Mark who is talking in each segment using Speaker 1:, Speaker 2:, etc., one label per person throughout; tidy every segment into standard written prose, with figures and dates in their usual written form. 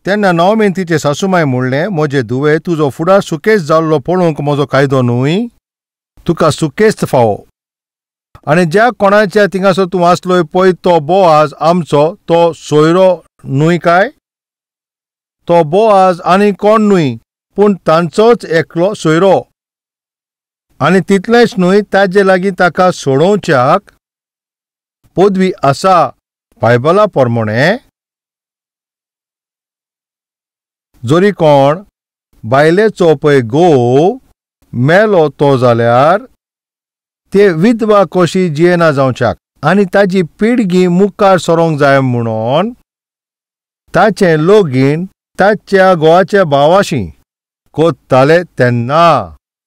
Speaker 1: तेन्ना नवमीन तिचे सासुमाय म्हणलें, म्हजे धुवे, तुजो फुडार सुकेस्त जाल्लो पळोवंक म्हजो कायदो न्हय, तुका सुकेस्त फावो. आनी ज्या कोणाच्या थिंगासर तूं आसलोय पळय तो बोआज आमचो तो सोयरो न्हय काय? तो बोआज आनी कोण न्हय, पूण तांचोच एकलो सोयरो. आनी तितलेंच न्हय, ताजे लागीं ताका सोडोवच्याक पदवी आसा. बायबला प्रमाणे जरी कोण बायलेचो पळय घोव मेलो तो जाल्यार ते विधवा कशी जियेना जावच्याक आनी ताजी पिळगी मुखार सरोंक जाय म्हणून ताचें लगीन ताच्या घोवाच्या भावाशी कोत्ताले तेन्ना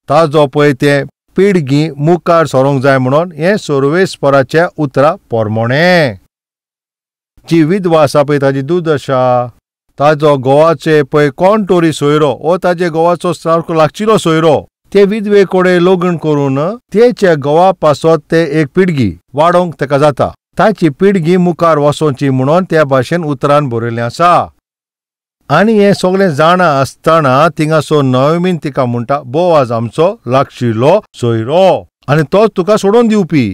Speaker 1: ताजो पळय ते पिळगी मुखार सरोंक जाय म्हणून हें सर्वेस्पराच्या उतरा प्रमाणे. जी विधवा आसा पळय ताजी दुर्दशा, ताजो घोवाचे पळय कोण तरी सोयरो ओ ताजे घोवाचो सारको लागचिलो सोयरो ते विधवे कडेन लग्न करून तेच्या घोवा पासत ते एक पिळगी वाडोवंक ताका जाता, ताची पिळगी मुखार वचोंची म्हणून त्या भाशेन उतरान बरयल्लें आसा. आनी हें सगळें जाणा आसतना थिंगासो नवमीन तिका म्हणटा, बोवाज आमचो लागशिल्लो सोयरो आनी तोच तुका सोडून दिवपी.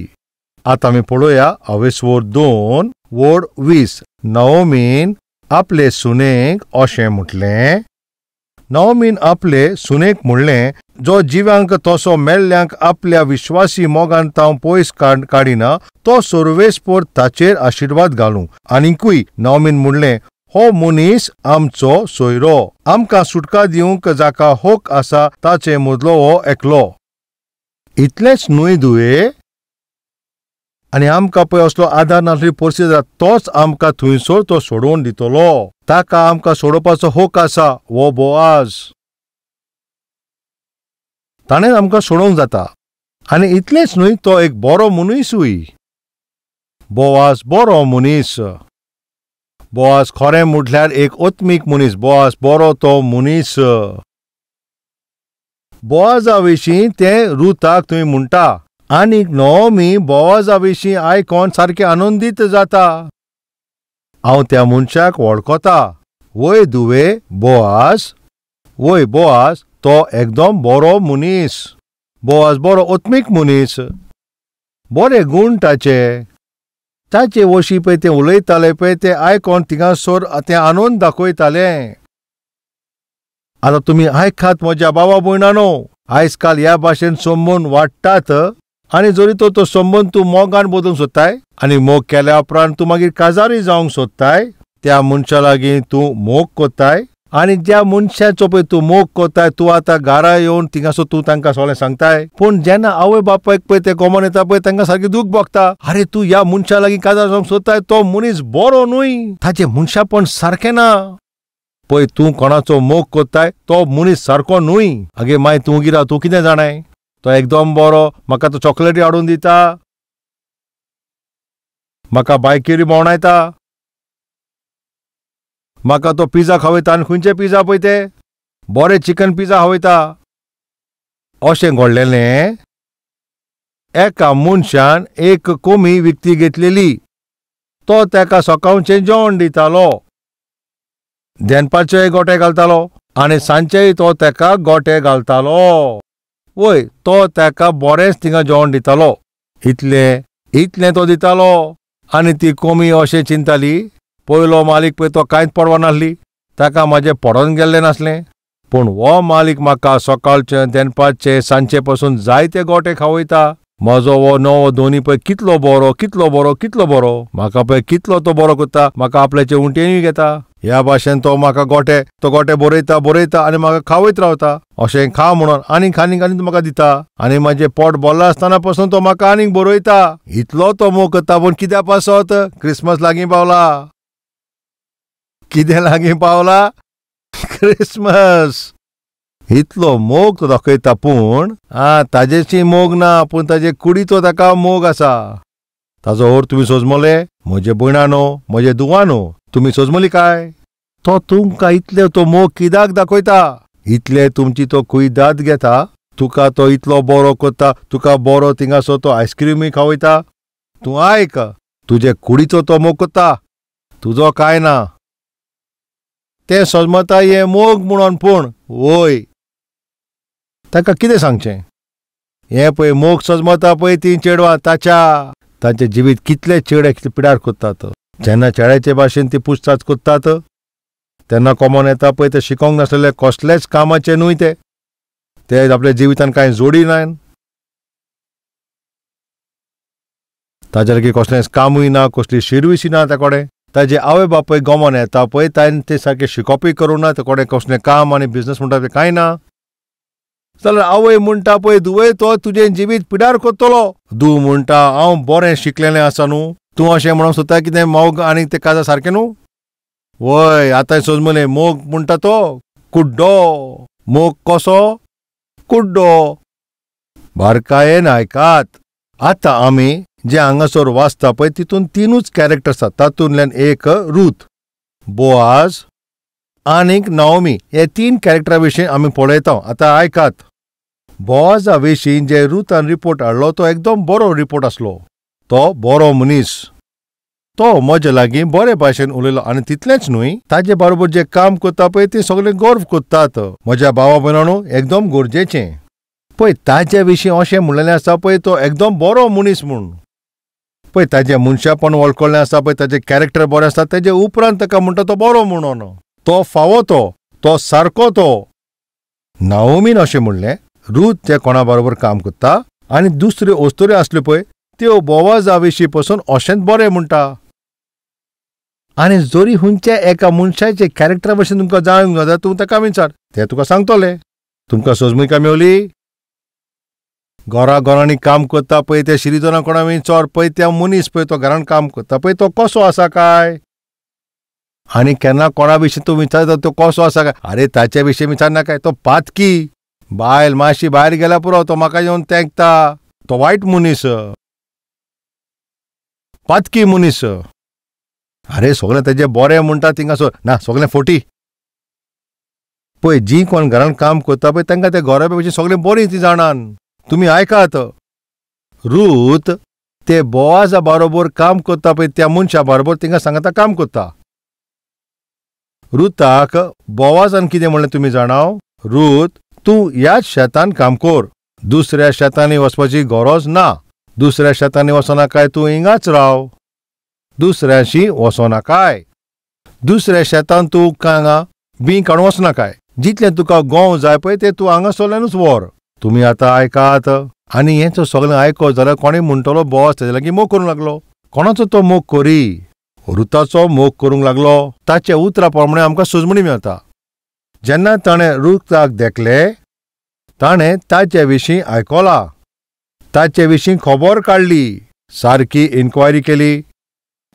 Speaker 1: आतां आमी पळोवया अवेस्वर 2:20. नवमीन आपले सुनेक अशें म्हटलें, नवमीन आपले सुनेक म्हणलें, जो जिव्यांक तसो मेल्ल्यांक आपल्या विश्वासी मोगान तांव पयस काडिना तो सर्वेस्पर ताचेर आशिर्वाद घालूं. आनीकूय नवमीन म्हणलें, हो मनीस आमचो सोयरो, आमकां सुटका दिवंक जाका हक आसा ताचे मदलो हो एकलो. इतलेंच न्हय दुये, आनी आमकां पळय असलो आदार नासली परिस्थिती जाता तोच आमकां थंयसर तो सोडोवन दितलो, ताका आमकां सोडोवपाचो हक आसा. हो बोआज, ताणें आमकां सोडोवंक जाता. आनी इतलेंच न्हय, तो एक बरो मनीसूय. बोआज बरो मनीस. बोआज खरें म्हटल्यार एक आत्मीक मनीस. बोआज बरो तो मनीस. बोआजा विशीं तें रुताक थंय म्हणटा आनी नवमी बोआजा विशीं आयकोन सारकें आनंदीत जाता. हांव त्या मनशाक वळखता. वय दुवे बोआज, वय बोआज तो एकदम बरो मनीस. बोआज बरो आत्मीक मनीस, बरे गूण ताचे. ताचे वशी पळय तें उलयताले पळय तें आयकोन थिंगासर तें आनंद दाखयतालें. आतां तुमी आयकात म्हज्या बाबा भयणानो, आयज काल ह्या भाशेन संबंद वाडटात आनी जरी तो संबंद तूं मोगान बदलूंक सोदताय आनी मोग केल्या उपरांत तूं मागीर काजारूय जावंक सोदताय, त्या मनशा लागीं तूं मोग कोत्ताय आनी ज्या मनशाचो पळय तूं मोग कोत्ताय तूं आतां घरा येवन थिंगासर तूं तांकां सगळें सांगताय. पूण जेन्ना आवय बापायक पळय ते गोमोन येता पळय तांकां सारकें दूख भोगता, आरे तूं ह्या मनशा लागीं काजार जावंक सोदताय तो मनीस बरो न्हय, ताचें मनशापण सारकें ना. पळय तूं कोणाचो मोग कोत्ताय तो मनीस सारको न्हय. आगे माय तूं गिरा, तूं कितें जाणाय, तो एकदम बरो, म्हाका तो चॉकलेटी हाडून दिता, म्हाका बायकीर भोंवडायता, म्हाका तो पिझ्झा खावयता. आनी खंयचे पिझ्झा पळय ते बरे चिकन पिझ्झा खावयता. अशें घडलेलें एका मनशान एक कोमी विकती घेतलेली. तो ताका सकाळचें जेवण दितालो, दनपारचेय गोटे घालतालो आनी सांजचेय तो ताका गोटे घालतालो. वय तो ताका बरेंच थिंगा जेवण दितालो, इतलें इतलें तो दितालो. आनी ती कोमी अशें चिंताली, पयलो मालीक पळय तो कांयच पडवा नासली, ताका म्हाजें पडोन गेल्लें नासलें, पूण हो मालीक म्हाका सकाळचें दनपारचें सांजचे पसून जायते गोटे खावयता. म्हजो हो नवो दोनी पळय कितलो बरो, कितलो बरो, कितलो बरो, म्हाका पळय कितलो तो बरो करता, म्हाका आपल्याचे उंटेनूय घेता. ह्या भाशेन तो म्हाका गोटे, तो गोटे बरयता बरयता आनी म्हाका खावयत रावता. अशें खा म्हणून आनीक आनीक आनीक म्हाका दिता आनी म्हाजें पोट भरलां आसतना पसून तो म्हाका आनीक बरयता. इतलो तो मोग करता. पूण कित्या पासत क्रिसमस लागीं पावला. कितें लागीं पावला? क्रिसमस. इतलो मोग तो दाखयता, पूण आं ताजेशी मोग ना, पूण ताजे कुडीचो ताका मोग आसा. ताजो अर्थ तुमी सोजमले म्हजे भयणानो, म्हजे दुवानो, तुमी सोजमली काय? तो तुमकां इतले तो मोग कित्याक दाखयता, इतले तुमची तो कुयदाद घेता, तुका तो इतलो बरो करता, तुका बरो थिंगासो तो आयस्क्रीमूय खावयता. तूं आयक, तुजे कुडीचो तो मोग करता, तुजो कांय ना. तें सजमता हें मोग म्हणून. पूण वय ताका कितें सांगचें? हें पळय मोग सजमता पळय तीं चेडवां ताच्या तांचें जिवीत कितले चेडे कितले पिडार कोत्तात. जेन्ना चेड्याचे भाशेन ती पुछताच कोत्तात तेन्ना कॉमन येता पळय ते शिकोंक नासलेले कसलेच कामाचे न्हय. ते ते आपल्या जिवितान कांय जोडी ना, ताज्या लागीं कसलेंच कामूय ना, कसली शिरविशी ना त्या कडेन. ताजे आवय बापूय गमोन येता पळय ताणें ते सारकें शिकोवपूय करूंक ना, ते कडेन कसलें काम आनी बिजनस म्हणटा तें कांय ना. जाल्यार आवय म्हणटा पळय धुवय तो तुजें जिवीत पिडार कोत्तलो. धूव म्हणटा हांव बरें शिकलेलें आसा न्हू, तूं अशें म्हणूंक सोदता कितें मोग आनी तें काजार सारकें न्हू? वय आतां सोजमलें मोग म्हणटा तो कुड्डो. मोग कसो? कुड्डो. बारकायेन आयकात. आतां आमी जे हांगासर वाचता पळय तितून तिनूच कॅरेक्टर आसात. तातूंतल्यान एक रूथ, बोआज आनीक नाओमी. हे तीन कॅरेक्टरा विशीं आमी पळयता. आतां आयकात. बोआजा विशीं जे रुथान रिपोर्ट हाडलो तो एकदम बरो रिपोर्ट आसलो. तो बरो मनीस, तो म्हजे लागीं बरे भाशेन उलयलो. आनी तितलेंच न्हय, ताजे बरोबर जे काम करता पळय ते सगळे गर्व करतात. म्हज्या भावा भयणांनो एकदम गरजेचें पळय ताजे विशीं अशें म्हणलेलें आसा पळय तो एकदम बरो मनीस म्हूण. पळय ताजें मनशापण वळखलें आसा पळय, ताजें कॅरेक्टर बरें आसा, ताजे उपरांत ताका म्हणटा तो बरो म्हणून, तो फावो, तो तो सारको. तो नाओमीन अशें म्हणलें रूथ ते कोणा बरोबर काम करता आनी दुसऱ्यो अस्तुऱ्यो आसल्यो पळय त्यो बोवाजा विशीं पसून अशेंच बरें म्हणटा. आनी जरी हुंच्या एका मनशाचे कॅरेक्टरा भशेन तुमकां जाणूंक जाय तूं ताका विचार, ते तुका सांगतले. तुमकां सोजमूय मेवली? घरा घरांनी काम करता पळय त्या शिरीजना कोणा विचार पळय त्या मनीस पळय तो घरान काम करता पळय तो कसो आसा काय. आनी केन्ना कोणा विशीं तूं विचारता तो कसो आसा काय, आरे ताचे विशीं विचारना काय, तो पातकी बायल मातशी भायर गेल्या पुरो तो म्हाका येवन तेंकता, तो वायट मनीस, पातकी मनीस. आरे सगळें तेजें बरें म्हणटा थिंगासर ना, सगळें फोटी. पळय जी कोण घरान काम करता पळय तांकां ते घरा विशीं सगळें बरीं ती जाणान. तुमी आयकात. रूथ ते बोआजा बरोबर काम करता पळय त्या मनशा बरोबर तिंगा सांगता काम करता. रुताक बोआजान कितें म्हणलें तुमी जाणाव? रूथ तूं ह्याच शेतान काम कर, दुसऱ्या शेतांनी वचपाची गरज ना. दुसऱ्या शेतांनी वचनाकाय, तूं हिंगाच राव, दुसऱ्याशी वचनाकाय. दुसऱ्या शेतान तूं हांगा बीं काडून वचनाकाय, जितलें तुका गंव जाय पळय तें तूं हांगासरल्यानूच व्हर. तुमी आतां आयकात. आनी हें सगळें आयकत जाल्यार कोणूय म्हणटलो बोआज ताजे लागीं मोग करूंक लागलो. कोणाचो तो मोग करी? रुताचो मोग करूंक लागलो. ताच्या उतरा प्रमाणे आमकां सुजमणी मेळटा. जेन्ना ताणें रुताक देखलें ताणें ताचे विशीं आयकलां, ताचे विशीं खबर काडली, सारकी इन्क्वायरी केली.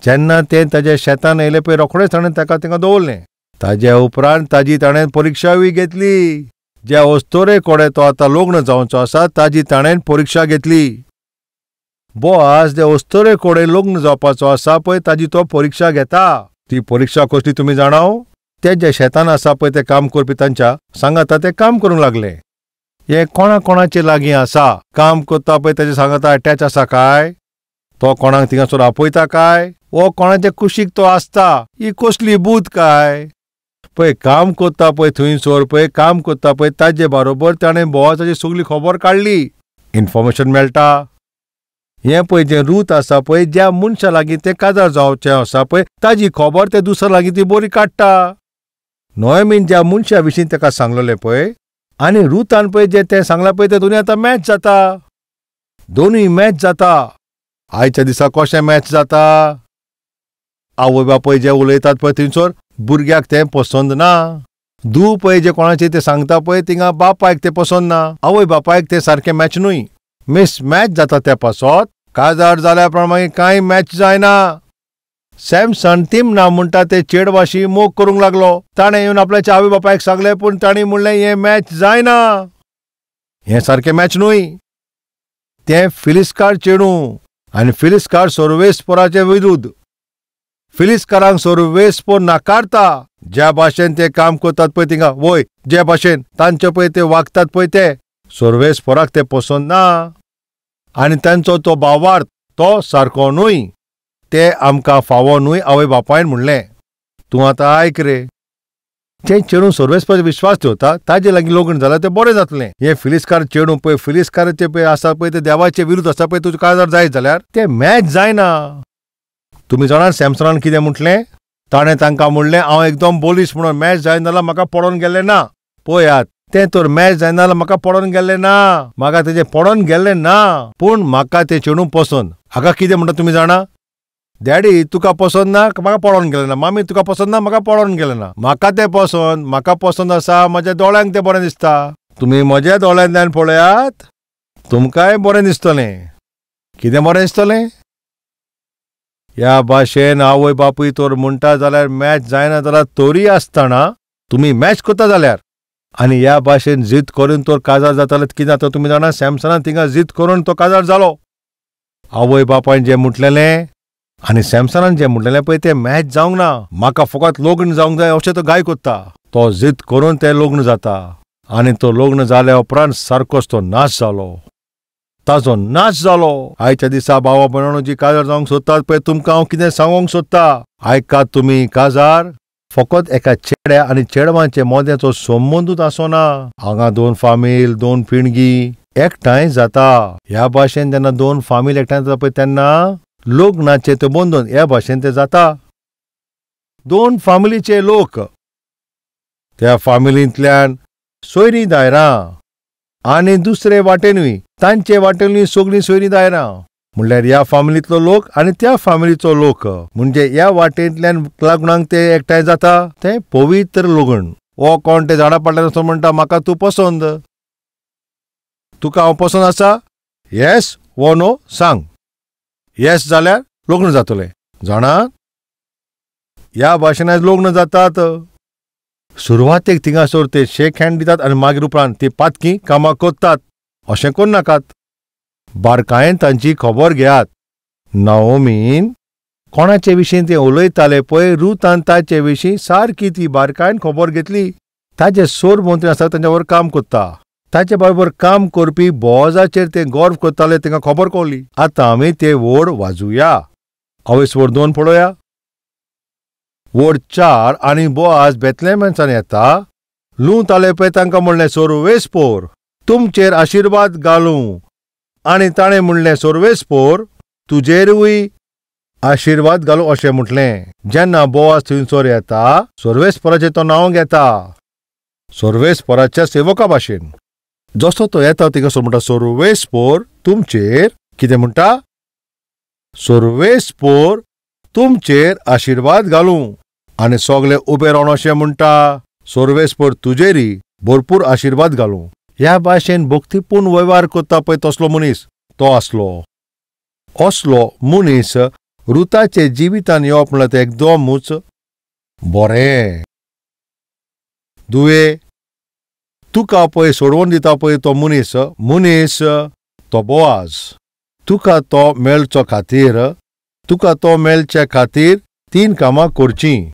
Speaker 1: जेन्ना तें ताज्या शेतान येयलें पळय रोखडेंच ताणें ताका थिंगा दवरलें. ताज्या उपरांत ताजी ताणें परिक्षाय घेतली. ज्या अस्तुरे कडेन तो आतां लग्न जावचो आसा ताजी ताणें परिक्षा घेतली. बोआज ज्या अस्तुरे कडेन लग्न जावपाचो आसा पळय ताजी तो परिक्षा घेता. ती परिक्षा कसली तुमी जाणाव? ते जे शेतान आसा पळय ते काम करपी तांच्या सांगाता ते काम करूंक लागले. हे कोणा कोणाचे लागीं आसा काम करता पळय ताजे सांगाता अटॅच आसा काय, तो कोणाक थिंगासर आपयता काय, वो कोणाचे कुशीक तो आसता, ही कसली बूत काय. पळय काम करता पळय थंयसर पळय काम करता पळय ताजे बरोबर ताणें बोआजाची सगळी खबर काडली, इन्फॉर्मेशन मेळटा. हें पळय जें रूथ आसा पळय ज्या मनशा लागीं तें काजार जावचें आसा पळय ताजी खबर ते दुसऱ्या लागीं ती बरी काडटा. नोएमीन ज्या मनशा विशीं ताका सांगलेलें पळय आनी रुतान पळय जें तें सांगलां पळय तें दोनूय आतां मॅच जाता, दोनूय मॅच जाता. आयच्या दिसा कशें मॅच जाता? आवय बापूय जे उलयतात पळय थंयसर भुरग्याक तें पसंद ना. धूव पळय जे कोणाचें तें सांगता पळय थिंगा बापायक तें पसंद ना, आवय बापायक तें सारकें मॅच न्हय, मिस मॅच जाता. त्या पासत काजार जाल्या प्रमाणे कांय मॅच जायना. सॅमसन तिमना म्हणटा ते चेडवाशी मोग करूंक लागलो. ताणें येवन आपल्याच्या आवय बापायक सांगलें, पूण तांणी म्हणलें हें मॅच जायना, हें सारकें मॅच न्हय. तें फिलिस्कार चेडूं आनी फिलिस्कार सर्वेस्पराचे विरुद्ध, फिलिस्कारांक सर्वेस्पर नाकारता. ज्या भाशेन ते काम करतात पळय थिंगा वय, ज्या भाशेन तांचे पळय ते वागतात पळय ते सर्वेस्पराक ते पसंद ना. आनी तांचो तो भावार्थ तो सारको न्हय, ते आमकां फावो न्हय. आवय बापायन म्हणलें. तूं आतां आयक रे, जें चेडूं सर्वेस्पराचेर विश्वास दवरता ताजे लागीं लग्न जाल्यार तें बरें जातलें. हें फिलिस्कार चेडूं पळय, फिलिस्काराचें पळय आसा पळय तें देवाचे विरुद्ध आसा पळय, तुजें काजार जायत जाल्यार तें मॅच जायना. तुमी जाणा सॅमसनान कितें म्हटलें? ताणें तांकां म्हणलें हांव एकदम बोलीस म्हणून मॅच जायना जाल्यार म्हाका पडोन गेल्लें ना. पळयात, तें तर मॅच जायना जाल्यार म्हाका पडोन गेल्लें ना, म्हाका तेजें पडोन गेल्लें ना, पूण म्हाका तें चेडूं पसंत. हाका कितें म्हणटा तुमी जाणा? डॅडी तुका पसंत ना, म्हाका पडोन गेलें ना. मामी तुका पसंत ना, म्हाका पडोन गेलें ना. म्हाका तें पसंत, म्हाका पसंत आसा, म्हज्या दोळ्यांक तें बरें दिसता. तुमी म्हज्या दोळ्यांतल्यान पळयात, तुमकांय बरें दिसतलें. कितें बरें दिसतलें? ह्या भाशेन आवय बापूय तर म्हणटा जाल्यार मॅच जायना जाल्यार तरी आसतना तुमी मॅच करता जाल्यार, आनी ह्या भाशेन जीत करून तर काजार जाताले. कितें जाता तुमी जाणा? सॅमसनान थिंगा जीत करून तो काजार जालो. आवय बापायन जें म्हटलेलें आनी सॅमसनान जें म्हटलेलें पळय तें मॅच जावंक ना. म्हाका फकत लग्न जावंक जाय अशें तो गाय कोत्ता. तो जीत करून तें लग्न जाता आनी तो लग्न जाल्या उपरांत सारकोच तो नाश जालो, ताजो नाश जालो. आयच्या दिसा भावा भयणांनो जी काजार जावंक सोदतात पळय, तुमकां हांव कितें सांगूंक सोदता, आयकात. तुमी काजार फकत एका चेड्या आनी चेडवांचे मोद्याचो संबंदूच आसना. हांगा दोन फामील, दोन पिणगी एकठांय जाता. ह्या भाशेन जेन्ना दोन फामील एकठांय जाता पळय तेन्ना लग्नाचें तें बंधन ह्या भाशेन तें जाता. दोन फामिलीचे लोक, त्या फामिलींतल्यान सोयरीं दायरां आनी दुसरे वाटेनूय तांचे वाटेनूय सगळीं सोयरीं दायरां, म्हणल्यार ह्या फामिलींतलो लोक आनी त्या फामिलीचो लोक, म्हणजे ह्या वाटेंतल्यान लग्नाक ते एकठांय जाता. तें पवित्र लग्न. हो कोण ते झाडां पडल्यार वचून म्हणटा म्हाका तूं पसंत, तुका हांव पसंत आसा, येस वो नो सांग. येस जाल्यार लग्न जातलें. जाणा, ह्या भाशेन आयज लग्न जातात. सुरवातेक थिंगासर ते शेक हँड दितात आनी मागीर उपरांत ती पातकी कामां करतात. अशें करनाकात. बारकायेन तांची खबर घेयात. नाओमीन कोणाचे विशीं ते उलयताले पळय, रुतान ताचे विशीं सारकी ती बारकायेन खबर घेतली. ताजे सोर मंत्री आसा तांच्या बरोबर काम करता, ताचे बरोबर काम करपी बोजाचेर ते गर्व करताले, तांकां खबर कळ्ळी. आतां आमी ते व्हड वाजुया. आवयस व्हड 2 पळोवया, व्हड 4. आनी बोआज बेतलेमेंसान येता. लुंवताले पळय तांकां म्हणलें सर्वेस्पोर तुमचेर आशिर्वाद घालूं. आनी ताणें म्हणलें सर्वेस्पोर तुजेरूय आशिर्वाद घालूं अशें म्हटलें. जेन्ना बोआज थंयसर येता सर्वेस्पोराचें तो नांव घेता, सर्वेस्पोराच्या सेवका भाशेन. जसो तो येता थिंगासर म्हणटा सर्वेस्पोर तुमचेर कितें म्हणटा? सर्वेस्पोर तुमचेर आशिर्वाद घालूं. आनी सगळे उबे रावन अशें म्हणटा सर्वेस्पोर तुजेरी भरपूर आशिर्वाद घालूं. ह्या भाशेन भक्तीपूर्ण वेव्हार करता पळय तसलो मनीस तो आसलो. असलो मनीस रुताचे जिवितान येवप म्हणल्यार तें एकदमूच बरें. दुवे तुका पळय सोडोवन दिता पळय तो मनीस, मनीस तो बोआज. तुका तो मेळचो खातीर, तुका तो मेळचे खातीर 3 कामां करचीं.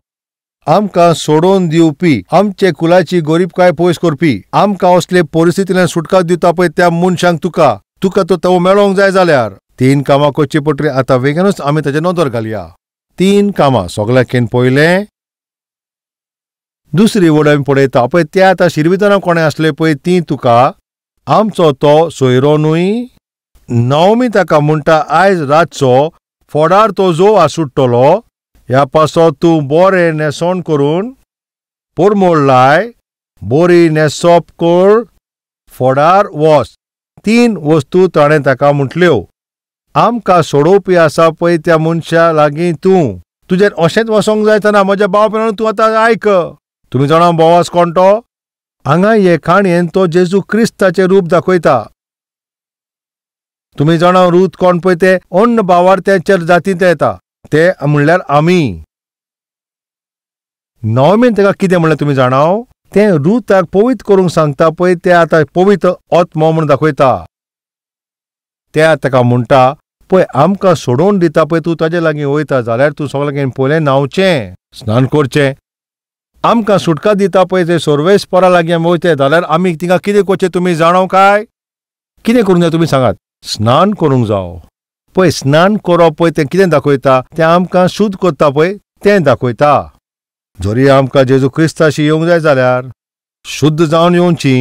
Speaker 1: आमकां सोडोवन दिवपी, आमचे कुलाची गरीबकाय पयस करपी, आमकां असले परिस्थितींतल्यान सुटका दिता पळय त्या मनशांक तुका, तुका तो मेळोंक जाय जाल्यार 3 कामां करचीं पडटलीं. आतां वेगीनूच आमी ताचेर नदर घालया. 3 कामां. सगळ्याकीन पयलें, दुसरी वड आमी पळयता पळय ते आतां शिरवितना कोणें आसले पळय ती तुका आमचो तो सोयरो न्हय. नाओमी ताका म्हणटा आयज रातचो फोडार तो जो आसुट्टलो, ह्या पासो तूं बरें न्हेसण करून परमळ लाय, बरी न्हेसप कर, फोडार वच. 3 वस्तू ताणें ताका म्हटल्यो. आमकां सोडोवपी आसा पळय त्या मनशा लागीं तूं, तुजें अशेंच वचोंक जायतना म्हज्या भाव भयणांनो तूं आतां आयक. तुमी जाणा बोवाज कोण तो? हांगा हे काणयेन तो जेजू क्रिस्ताचें रूप दाखयता. तुमी जाणा रूत कोण पळय ते अन्न भावार्थ्यांच्या जातींत येता, ते म्हणल्यार आमी. नाओमीन ताका कितें म्हणलें तुमी जाणा? तें रुताक पवित्र करूंक सांगता पळय, तें आतां पवित्र आत्मो म्हूण दाखयता. ते ताका म्हणटा पळय आमकां सोडोवन दिता पळय तूं ताजे लागीं वयता जाल्यार तूं सगळ्यां पयलें न्हांवचें, स्नान करचें. आमकां सुटका दिता पळय ते सर्वेस्परा लागीं आमी वयता जाल्यार आमी तिंगा कितें करचें तुमी जाणा काय? कितें करूंक जाय तुमी सांगात? स्नान करूंक जावो. पळय स्नान करप पळय तें कितें दाखयता? तें आमकां शुद्ध करता पळय तें दाखयता. जरी आमकां जेजू क्रिस्ताशी येवंक जाय जाल्यार शुद्ध जावन येवची.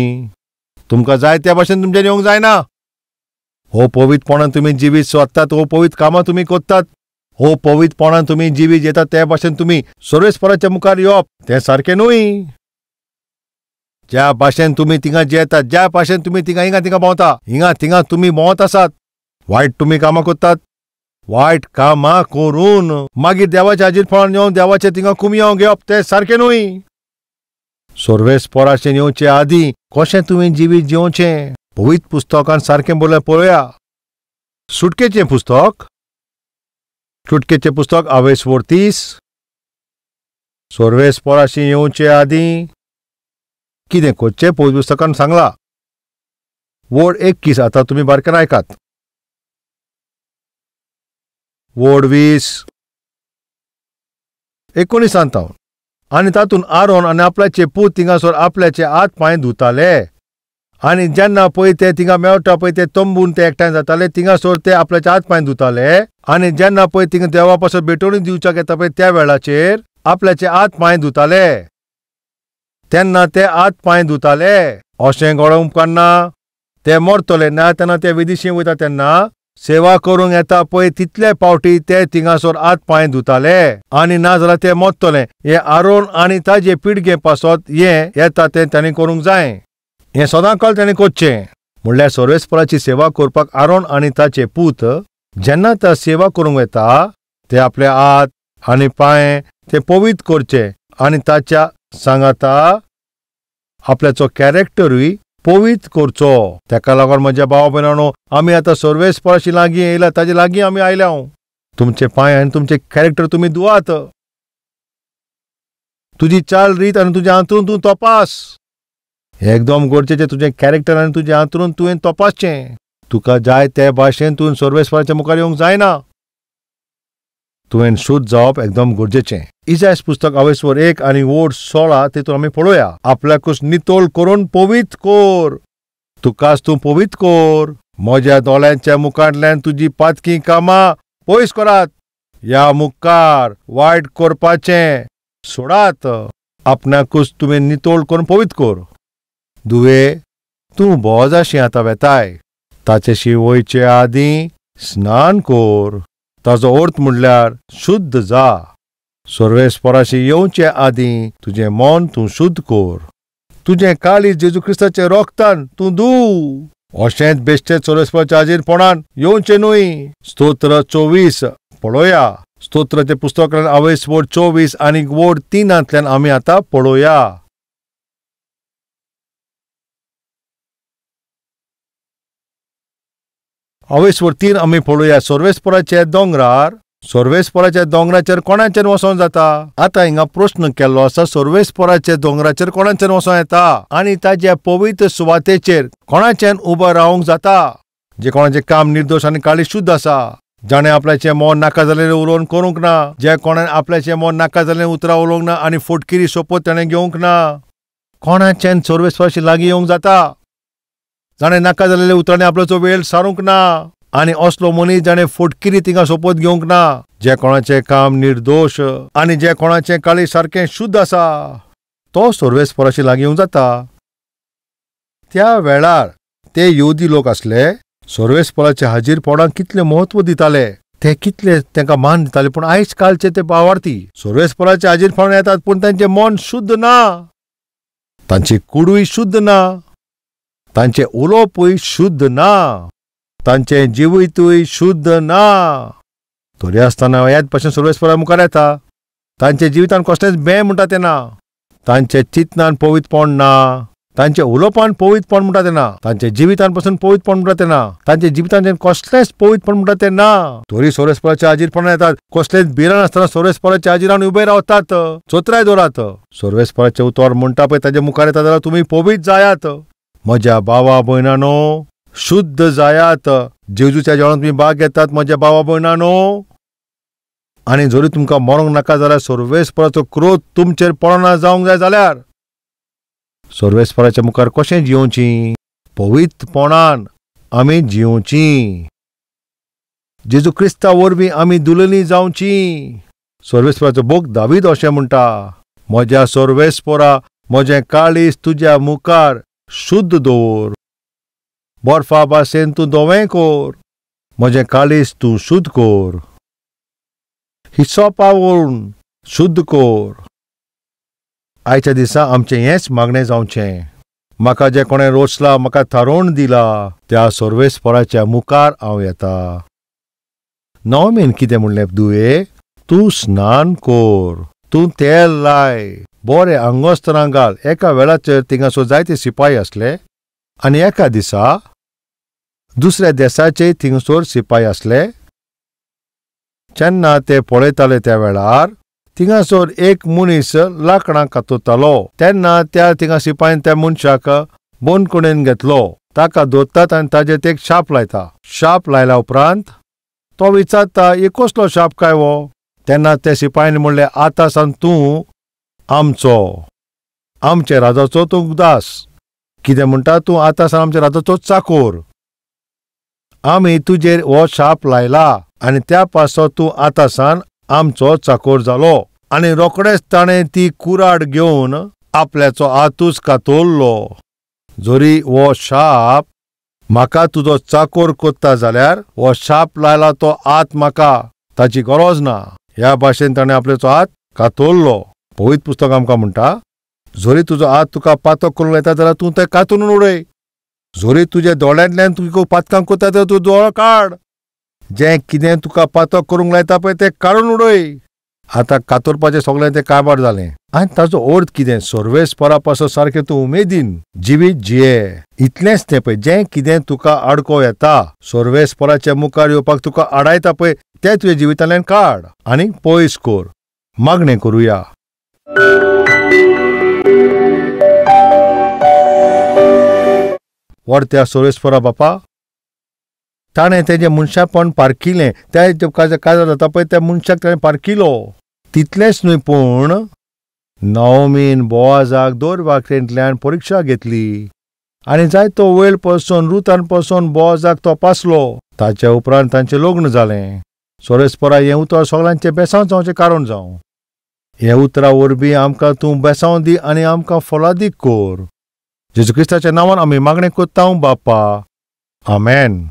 Speaker 1: तुमकां जाय त्या भाशेन तुमच्यान येवंक जायना. हो पवित्रपणान तुमी जिवीत सोदतात, हो पवित्र कामां तुमी करतात, हो पवित्रपणान तुमी जिवीत येतात त्या भाशेन तुमी सर्वेस्पराच्या मुखार येवप तें सारकें न्हय. ज्या भाशेन तुमी थिंगा जेतात, ज्या भाशेन तुमी थिंगा हिंगा थिंगा भोंवता, हिंगा थिंगा तुमी भोंवत आसात, वायट तुमी कामां करतात, वायट कामां करून मागीर देवाच्या हाजीरपणान येवन देवाचें थिंगा कुमयांव घेवप तें सारकें न्हय. सर्वेस्पराचें येवचे आदीं कशें तुवें जिवीत जिवचें पवित्र पुस्तकान सारकें बरयलां पळोवया. सुटकेचें पुस्तक, सुटकेचें पुस्तक आवेसवर 30. सर्वेस्पराचें येवचे आदीं कितें करचें पवित्र पुस्तकान सांगलां. वड 21 आतां तुमी बारकेन आयकात. वड 20 19 सांतावन. आनी तातूंत आरोन आनी आपल्याचे पूत थिंगासर आपल्याचे हात पांय धुताले आनी जेन्ना पळय ते थिंगा मेळटा पळय ते तंबून ते एकठांय जाताले, थिंगासर ते आपल्याचे हात पांय धुताले आनी जेन्ना पळय थिंगा देवा पासत भेटवणी दिवच्याक येता पळय त्या वेळाचेर आपल्याचे हात पांय धुताले, तेन्ना ते हात पांय धुताले. अशें घडोवंक उपकारना. ते मरतले ना तेन्ना ते विदेशी वयता तेन्ना सेवा करूंक येता पळय तितले पावटी ते थिंगासर हात पांय धुताले आनी ना जाल्यार ते मरतले. हे आरोन आनी ताजे पिडगे पासत हें येता तें तांणी करूंक जाय, हें सदांकाळ ताणें करचें. म्हणल्यार सर्वेस्पराची सेवा करपाक आरोन आनी ताचे पूत जेन्ना त्या सेवा करूंक येता ते आपले हात आनी पांय ते पवित्र करचे आनी ताच्या सांगाता आपल्याचो कॅरेक्टरूय पवित्र करचो. तेका लागून म्हज्या भाव भयणांनो, आमी आतां सर्वेस्पराशी लागीं येयला, ताजे लागीं आमी आयल्या. तुमचे पांय आनी तुमचे कॅरेक्टर तुमी धुवात. तुजी चाल रीत आनी तुजें हांतरून तूं तपास. एकदम गरजेचें तुजें कॅरेक्टर आनी तुजें हांतरून तुवें तपासचें. तुका जाय ते भाशेन तुवें सर्वेस्पराच्या मुखार येवंक जायना. तुवें शुद्ध जावप एकदम गरजेचें. इजायस पुस्तक आवेसवर 1 आनी वड 16 तितून आमी पळोवया. आपल्याकूच नितळ करून पवित्र कोर, तुकाच तूं पवित्र कोर. म्हज्या दोळ्यांच्या मुखांतल्यान तुजी पातकी कामां पयस करात. ह्या मुखार वायट करपाचें सोडात. आपणाकूच तुवें नितळ करून पवित्र कोर. दुवे, तूं बोजाशी आतां वेताय, ताचेशी वयचे आदीं स्नान कोर. ताजो अर्थ म्हणल्यार शुद्ध जा. सर्वेस्पराशी येवचे आदीं तुजें मन तूं शुद्ध कोर. तुजें काळीज जेजू क्रिस्ताच्या रोगतान तूं दू. अशेंच बेश्टें सर्वेस्पराच्या हाजीरपणान येवचें न्हय. स्तोत्र 24 पळोवया. स्तोत्राचें पुस्तकांतल्यान आवयस वड 24 आनी वड 3 आमी आतां पळोवया. आवयस 3 आमी पळोवया. सर्वेस्पराच्या दोंगरार, सर्वेस्पराच्या दोंगराचेर कोणाचेर वचों जाता? आतां हिंगा प्रस्न केल्लो आसा, सर्वेस्पराच्या दोंगराचेर कोणाचेर वचों येता आनी ताज्या पवित्र सुवातेचेर कोणाच्यान उबो रावंक जाता? जे कोणाचें काम निर्दोश आनी काळी शुद्ध आसा, जाणें आपल्याचें मन नाका जाल्लें उलोवन करूंक ना, जे कोणान आपल्याचें मन नाका जाल्लें उतरां उलोवंक ना आनी फटकिरी सोपत ताणें घेवंक ना, कोणाच्यान सर्वेस्पराशी लागीं येवंक जाता? जाणें नाका जाल्ल्या उतरांनी आपल्याचो वेळ सारूंक ना आनी असलो मनीस जाणें फटकिरी तिंगा सोपत घेवंक ना, जे कोणाचें काम निर्दोश आनी जे कोणाचें काळीज सारकें शुद्ध आसा तो सर्वेस्पराशी लागीं येवंक जाता. त्या वेळार ते येवदी लोक आसले, सर्वेस्पराच्या हाजीरपणाक कितलें म्हत्व दिताले, ते कितले तांकां मान दिताले. पूण आयज कालचे ते भावार्थी सर्वेस्पराच्या हाजीरपणाक येतात पूण तांचें मन शुद्ध ना, तांची कुडूय शुद्ध ना, तांचें उलोवपूय शुद्ध ना, तांचें जिवितूय शुद्ध ना. तरी आसतना ह्याच भाशेन सर्वेस्परा मुखार येता. तांच्या जिवितान कसलेंच बें म्हणटा तें ना, तांच्या चिंतनान पवित्रपण ना, तांच्या उलोवपान पवित्रपण म्हणटा तें ना, तांच्या जिवितान पसून पवित्रपण म्हणटा तें ना, तांच्या जिवितान कसलेंच पवित्रपण म्हणटा तें ना. तरी सर्वेस्पराच्या हाजीरपणान येतात, कसलेंच भिरांत नासतना सर्वेस्पराच्या हाजीरान उबे रावतात. चोत्राय दवरात. सर्वेस्पराचें उतर म्हणटा पळय ताच्या मुखार येता जाल्यार तुमी पवित्र जायात. म्हज्या भावा भयणानो, शुद्ध जायात. जेजूच्या जेवणांत तुमी भाग घेतात म्हज्या भावा भयणानो. आनी जरी तुमकां मरोंक नाका जाल्यार सर्वेस्पराचो क्रोध तुमचेर पडना जावंक जाय जाल्यार सर्वेस्पराच्या मुखार कशें जियोवची? पवित्रपणान आमी जियोवची. जेजू क्रिस्ता वरवीं आमी दुलनी जावची. सर्वेस्पराचो भोग दावीद अशें म्हणटा, म्हज्या सर्वेस्पोरा म्हजें काळीज तुज्या मुखार शुद्ध दवर, बर्फा भाशेन तूं धवें कोर, म्हजें काळीज तूं शुद्ध कोर, हिसोपा वरून शुद्ध कोर। आयच्या दिसा आमचें हेंच मागणें जावचें। म्हाका जें कोणें रोचला, म्हाका थारोवन दिला त्या सर्वेस्पोराच्या मुखार हांव येता। नवमीन कितें म्हणलें, दुये तूं स्नान कोर, तूं तेल लाय, बरें आंगोस्तरां घाल। एका वेळाचेर थिंगासर जायते सिपाही आसले आनी एका दिसा दुसऱ्या देसाचे थिंगसर सिपाही आसले। जेन्ना ते पळयताले त्या वेळार थिंगासर एक मनीस लाकडां कातरतालो। तेन्ना त्या थिंगा सिपाहीन त्या मनशाक बंदखणीन घेतलो। ताका धरतात आनी ताजेर एक शाप लायता। शाप लायल्या उपरांत तो विचारता, हे कसलो शाप काय हो? तेन्ना त्या सिपाहीन म्हणलें, आतां सावन तूं आमचो, आमच्या राजाचो तूं दास। कितें म्हणटा तूं? आतां सावन आमच्या राजाचो चाकोर। आमी तुजेर हो शाप लायला आनी त्या पासत तूं आतां सावन आमचो चाकोर जालो। आनी रोखडेच ताणें ती कुराड घेवन आपल्याचो हातूच कातरलो। जरी हो शाप म्हाका तुजो चाकोर कोत्ता जाल्यार हो शाप लायला तो हात म्हाका ताची गरज ना। ह्या भाशेन ताणें आपल्याचो हात कातरलो। पवित्र पुस्तक आमकां म्हणटा, जरी तुजो हात तुका पातक करूंक येता जाल्यार तूं तें कातरून उडय। जरी तुज्या दोळ्यांतल्यान तुका पातकां करता जाल्यार तूं दोळो काड। जें कितें तुका पातक करूंक लायता पळय तें काडून उडय। आतां कातरपाचें सगळें तें काबार जालें। आनी ताजो अर्थ कितें? सर्वेस्परा पासत सारकें तूं उमेदीन जिवीत जिये, इतलेंच तें पळय। जें कितें तुका आडको येता, सर्वेस्पराच्या मुखार येवपाक तुका आडायता पळय, तें तुज्या जिवितांतल्यान काड आनी पयस कर। मागणें करुया। व्हडत्या सर्वेस्परा बापा, ताणें तेजें मनशापण पारखिलें। त्या काजार जाता पळय त्या मनशाक ताणें पारखिलो। तितलेंच न्हय पूण नवमीन बोआजाक दर वाटेंतल्यान परिक्षा घेतली आनी जायतो वेळ पसून रुतान पसून बोआजाक तपासलो। ताच्या उपरांत तांचें लग्न जालें। सर्वेस्परा हें उतर सगळ्यांचें बेसांव जावचें कारण जावं। हे उतरा वरवीं आमकां तूं बेसांव दी आनी आमकां फलादीक कोर। जेजू क्रिस्ताच्या नांवान आमी मागणें कोत्ता बापा, आमेन।